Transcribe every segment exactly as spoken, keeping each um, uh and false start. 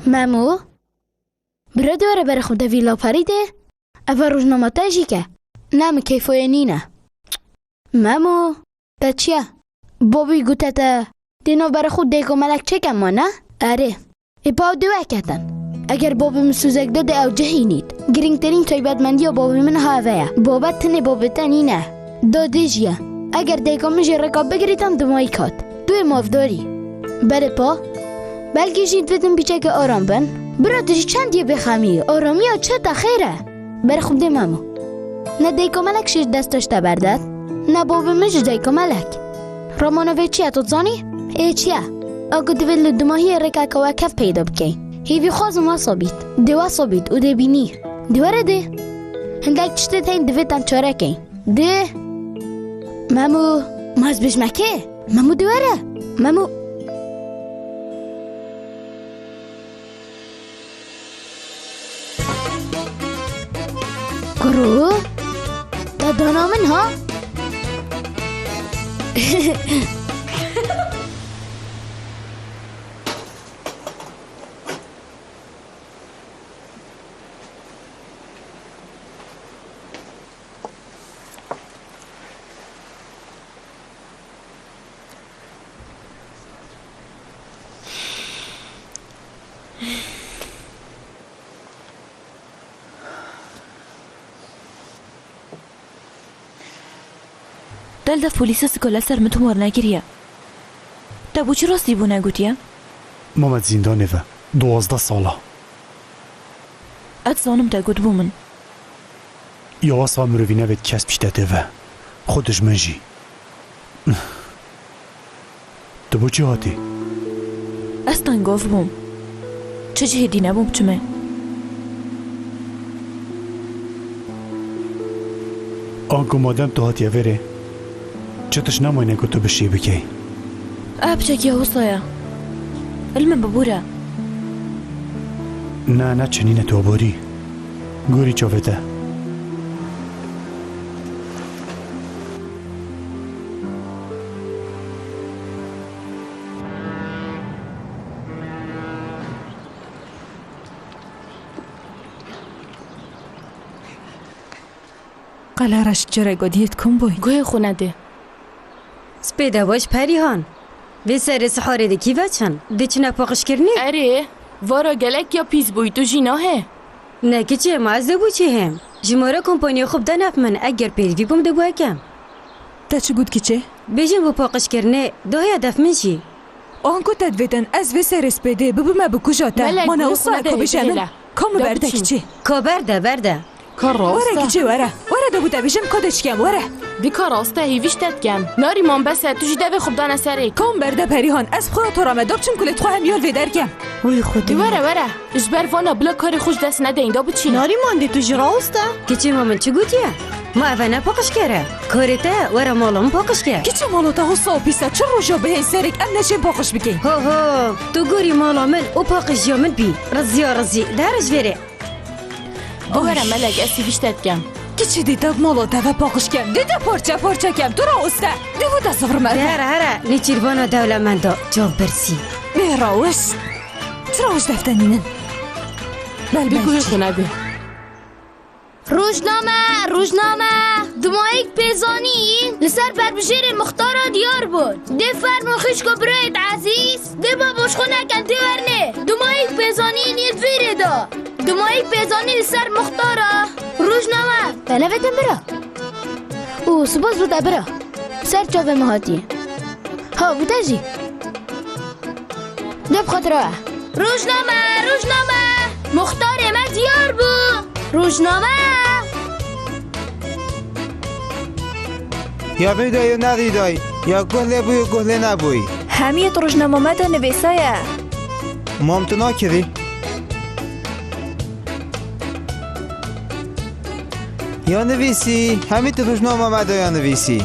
Memo? Bira, dê were berê xwe de vî laparî de. Eva rojnama te jî ke. Na, min keyfa wê nîne. Memo, te çi ye? Bobî gote te dê nav berê xwe dayika Melek çêke ma, ne? Erê. Ê pa ew dê weke din. Eger bobî min sûzek da, dê ew cihînît. Girîngtirîn taybetmendiya bobî min ha eve ye. Babet tenê bobê te nîne. Da dê jî ye. Eger dayika min jî rêka bigirîtan, dimayî kat. Tu yê mafdar î. Belê pa. Belkî jî divêtin pîçekê aram bin. Bira, tu jî çend yê bêxemî yî? Aramiya çi te xêr e? Berê xwe bidê Memo. Ne dayika Melek ji desta ji te berdest, ne bavê min ji dayika Melek. Ramana vê çi ye, tu dizanî? Ê çi ye? Anku divê li dumahiyê rêkeke wekhev peyda bikey. Hêvî xwazim wesa bît. Dê wesa bît û dê bînî. Dê were dê. Hindek tiştê tên divê tem çare keyn. Dê. Memo. Ma ez bêjme kê? Memo, dê were. Memo. Kuro, te dana min ha? Del de polîsa sikole ser min tomar nekiriye. Te bo çi rastî bo negotiye? Mama di zîndanê ve duwazdeh sal e. Ez zanim te got bo min. Ya wesa mirovî nevêt kes pişte tê ve. Xwe dijmin jî. Tu bo çi hatî? Ez tengav bûm. Çi cihê dî nebûm çime. Anku madem tu hatiye vêrê, çi tişt nemayne ku tu bi şî bikey? Ev çekiya wisa ye. Li min bibûre. Ne, ne çinîne tu aborî. Gorî çavê te. Qala reş çerek godiyet kom boy. Guhê xwe nedê. Spêde baş Perîhan. Vê serê siharê de kî veçin? Diçine paqijkirinê? Erê, vara gelek ya pîs bûy, tu jî nahê? Ne kiçê, ma ez ê bo çi hêm? Ji me re kompaniya xwe bide nef min, eger pêdivî bûm dê bo ekem. Te çi got kiçê? Bêjin bo paqijkirinê, dahiya def min jî. Anku te divêtin ez vê serê spêdê bibime bi kuja te. Melek, mana wisa ku bêje min? Ka min berde kiçê. Ka berde, berde. Ka rast e. Were kiçê, were. Were de bo te bêjim ka dê çikem, were. Di ka rast e, hêvî ji te dikem. Narîman bes e, tu jî devê xwe bidane serê. Ka min berde Perîhan, ez bi xwe re to re me, da biçim kulê dixwe hem yol vê derkem. Wî Xwedê. Di were, were. Ji ber vana bila karê xwe ji dest nedeyin, da biçî. Narîman dê tu jî rawest e. Kiçê ma min çi gotiye? Ma eve ne paqijker e? Karê te were mala min paqij ke. Kiçê mala te hosa û pîs e, çi roja bihên serek em neçên paqij bikên. Ho ho, tu gorî mala min û paqijiya min bî. Riziya rizî, der ji vêrê. Were Melek, ez hêvî ji te dikem. Kiçê dê te mala te ve paqij kem, dê te parçe parçe kem, tu rawest e. Dê bo te zivir me. Dê here here, nêçîrvana dewlemenda, çav birsî. Bê rawest. Çira wis defte nînin? Bel Bi guhê xwe nebe. Rojname, rojname! Dumayîk Pêzanî li ser berbijêrê muxtara Diyarbûr. Dê fermûn xwişk û birayêt ezîz, dê babo ji xwe nekin, dê wernê. Dumayîk Pêzanî yên yê di vîrê de. Dumayîk Pêzanî li ser muxtara. Rojname! Te nevêtin bira. Û spas bo te bira. Ser çavê min hatî. Ha, bo te jî. Dê bi xatir we. Rojname, rojname! Muxtarê me diyar bû. Rojname! Ya vîdayê nedîdayî, ya guh lê bûyî, guh lê nebûyî. Hemiyê di rojnama me de nivîsaye. Mam tu nakirî. Ya nivîsî, hemî di rojnama me de ya nivîsî.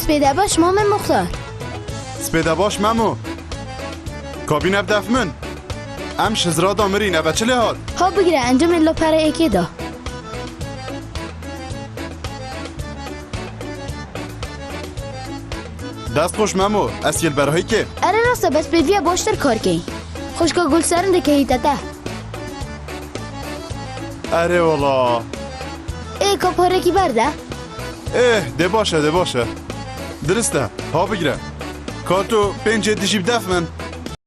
Spêde baş Mamê Muxtar. Spêde baş Memo. Kabîne bi def min. Em ji zirada mirî nebe çi lê hat? Ha bigire, encamê la pere êkê da. Dest xweş Memo, ez yê li ber hêkê. Erê rast e, bes pêviya baştir kar key. Xwişka Gulserin dikehîte te. Erê wala. Ê, ka parekî berde. Ê, dê baş e, dê baş e. Dirist e, ha bigire. Ka tu pêncê dijî bidef min.